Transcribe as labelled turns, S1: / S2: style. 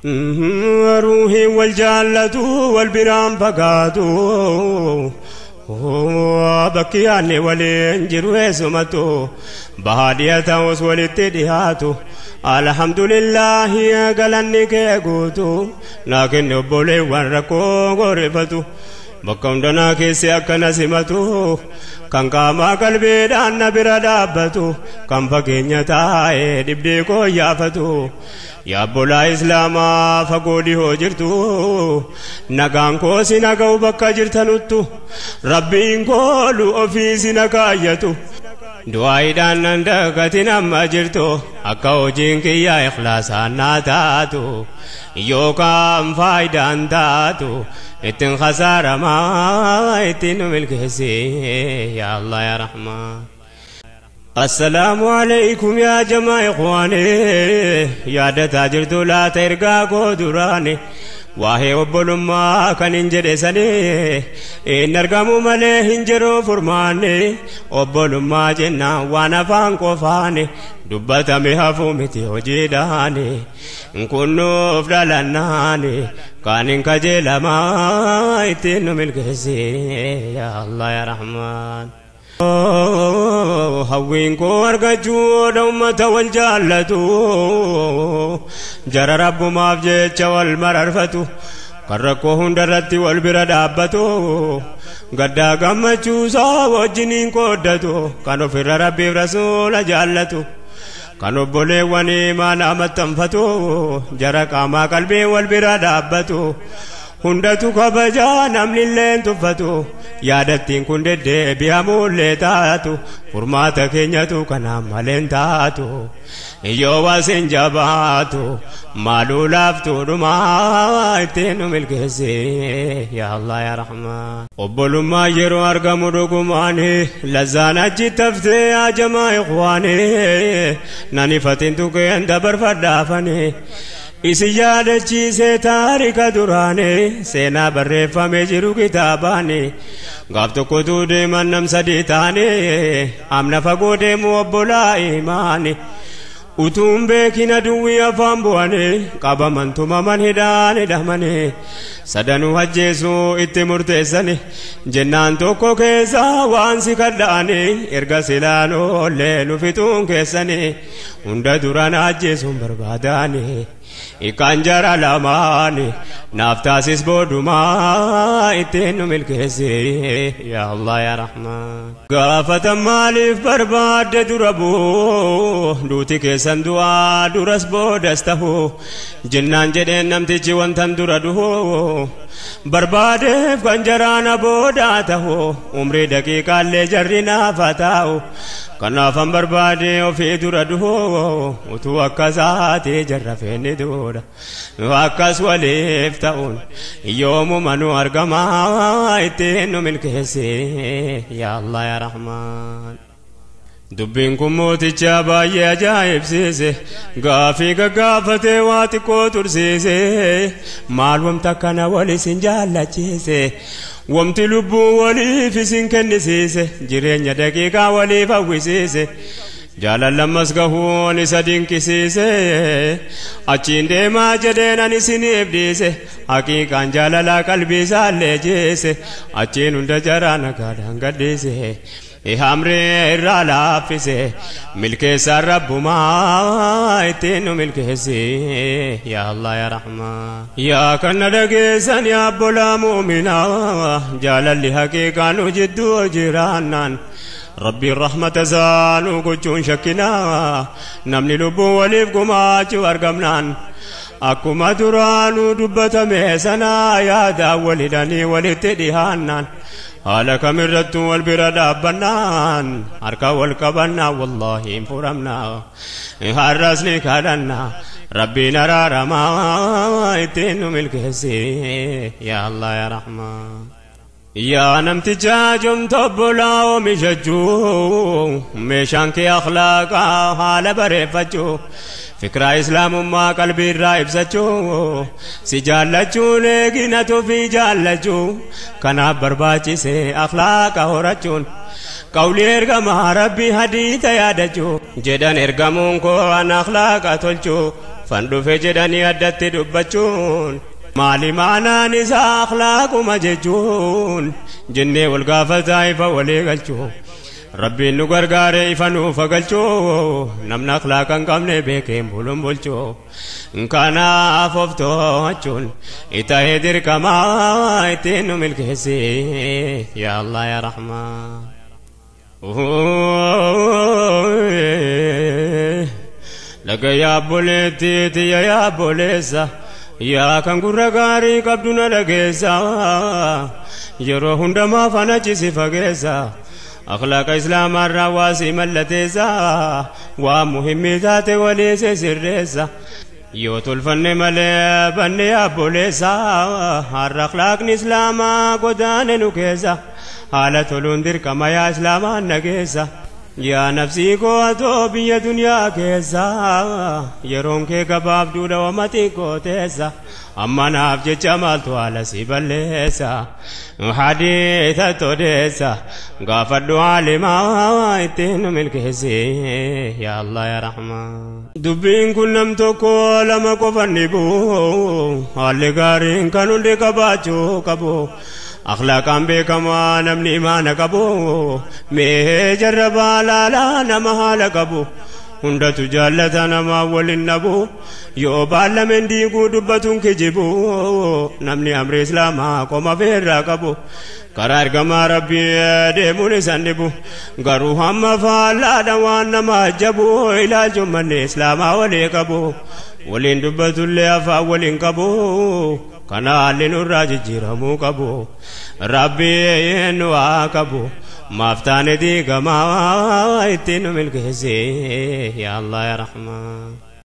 S1: Ruuhii wal jaallatu wal biraan fagaatu bakki yaadne waliin jiru eessumatu bahaadhiya ta'us walitti dhihaatu alhamdulillaahi galanni kee guutu naa kenne obboleewwan rakkoo gorifatu bakka hundanaa keessi akkana simatu kan qaamaa qalbiidhaan na bira dhaabbatu kan fageenya taa'ee dhibdee koo yaafatu yaa obbolaa islaamaa fagoo dhihoo jirtu nagaan koo si naga'u bakka jirtanuttu rabbiin koolu ofii si nakaayyatu du'aayiidhaan nan dagatin amma jirtu akka hojiin kiyyaa ikhlaasaan naa taatu yookaan faayidaan taatu ittiin khasaaramaa ittiin nu milkeessi yaa Allah yaa Rahmaan. Assalaamu alaykum yaa jamaa ikhwaani yaadataa jirtu laata ergaa koo duraani waa'ee obbolummaa kan hin jedhe sanii hin argamu malee hin jiru furmaanni obbolummaa jennaan waan afaan qofaani dubbatame hafuu miti hojiidhaani kunnuuf dhalannaani kan hin kajeelamaa ittiin nu milkeessi yaa Allah yaa Rahmaan. Hawwiin koo argachuu ummata wal jaallatu jara rabbumaaf jecha wal mararfatu kan rakkoo hundarratti wal bira dhaabbatu gaddaa gammachuusaa wajjiniin qooddatu kan ofirra rabbiif rasuula jaallatu kan obboleewwan imaanaa maxxanfatu jara qaamaa qalbii wal bira dhaabbatu hundatu kabajaa namni illeen tuffatu yaadattiin kun deddeebi'amuullee taatu furmaata keenyatu kanaan maleen taatu yoo wasin jabaatu maaluu laaftuudhumaa ittiin nu milkeessi yaa Allah yaa Rahmaan. Obbolummaa yeroo argamu dhugumaani lazzaan achi taftee yaa jamaa ikhwaani nan ifatin tuqeen dabarfadhaafani. Isi yaadachiisee taarika duraani seenaa barreeffamee jiru kitaabaani gaaf tokkotu deeman nam sadii taane amna fagoo deemu obbolaa imaani utuun beekin aduwwii afaan bu'anii qabaman tumaman hidhaan hidhamanii sadanuu ajjeesuu itti murteessani jennaan tokko keessaa waan si kadha'anii erga silaan oollee nu fixuun keessanii hunda duraan ajjeesuun barbaadanii ikaan jara lamaani naaf taasis boodumaa ittiin nu milkeessi yaa Allah yaa Rahmaan. Gaafatan maaliif barbaadde dura bu'u duuti keessan du'aa duras boodas tahu jennaan jedheen namtichi wantan dura duhu barbaadeef kan jaraana boodaa tahu umrii daqiiqaallee jarri naafa taa'u kanaafan barbaade ofii dura duhu utuu akkasaatee jarra feenni duudha akkas waliif ta'uun yoomuma nu argamaa ittiin nu milkeessi yaa Allah yaa Rahmaan. Dubbiin kun mooticha baay'ee ajaa'ibsiise gaafii gaggaafatee waa xiqqoo tursiise maal wamta kana wal isin jaallachiise wamti lubbuu waliif isin kennisiise jireenya daqiiqaa waliif hawwisiise jaalallammas gahuun isa dinqisiise achiin deemaa jedheen ani isiniif dhiise haqiiqaan jaalalaa qalbii isaallee jeese achiin hunda jaraa nagaadhaan gadhiise. Hamree irraa laaffise milkeessaan rabbumaa ittiin nu milkeessi yaa Allah yaa Rahmaan. Yaa kan na dhageessan yaa obbolaa muuminaa jaalalli haqiiqaa nu jidduu jiraannaan rabbiin rahmata isaa nu gochuun shakkinaa namni lubbuu waliif gumaachuu argamnaan akkuma duraanuu dubbatame sanaa yaadaan wal hidhanii walitti dhihaannaan haala kamirrattuu wal bira dhaabbannaan harka wal qabannaa wallaahi hin furamnaa har'as ni kadhannaa rabbiin araaramaa ittiin nu milkeessi yaa Allah yaa Rahmaan. Yaa namticha jomta obbolaa oomishachuu meeshaan kee akhlaaqaa haala bareeffachuu fikraa islaamummaa qalbii irraa ibsachuu si jaallachuun eeginatu fi jaallachuu kanaaf barbaachise akhlaaqa horachuun qawli ergamaa rabbii hadiita yaadachuu jedhan ergamuun koo an akhlaaqa tolchuu Fandhufe jedhanii addatti dubbachuun maali maanaan isaa akhlaaquma jechuun jennee wal gaafataa ifa walii galchuu. Rabbiin nu gargaare ifa nuuf galchuu, namni akhlaaqa hin qabne beekeen buluun bulchuu. Kanaaf of to'achuun itahee dirqamaa ittiin nu milkeessi yaa Allah yaa Rahmaan. Laga yaabboleetti tiyya yaabboleessa, yaa kan gurra gaarii qabdu na dhageessa, yeroo hundumaa faana cisi fageessa. Akhlaaqa islaamaarraa waa si mallateessa, waa muhimmii taate walii si sirreessa. Yoo tolfanne malee banne yaabboleessa, har'a akhlaaqni islaamaa godaane nu keessa. Haala toluun dirqama yaa islaamaan nageessa. Yaa nafsii koo atoo biyya duniyaa keessa, yeroon kee gabaabduudha wama xiqqoo teessa. Amma naaf jecha maaltu haala si balleessa? Hadiisa todeessa, gaafadhu haalimaa ittiin nu milkeessi yaa Allah yaa Rahmaan. Dubbiin kun nam tokko lama qofan dhibu, haalli gaariin kan hundi qabaachuu qabu. Akhlaaqaan beekamaa namni imaana qabu, mee jarra baalaalaa nama haala qabu. Hundatu jaallata namaa waliin dhabu, yoo baallameen diiguu dubbatuun kijibu. Namni amri islaamaa qoma feerraa qabu, karaa ergamaa rabbii deemuun isan dhibu. Garuu hamma faallaadha waan nama ajabu, ilaalchuun manni islaamaa walii qabu. Waliin dubbatullee afaan waliin qabu, kana haalli nurraa jijjiiramuu qabu. Rabbiin nu haa qabu, maaf taane diigamaa ittiin nu milkeessi yaa Allah yaa Rahmaan.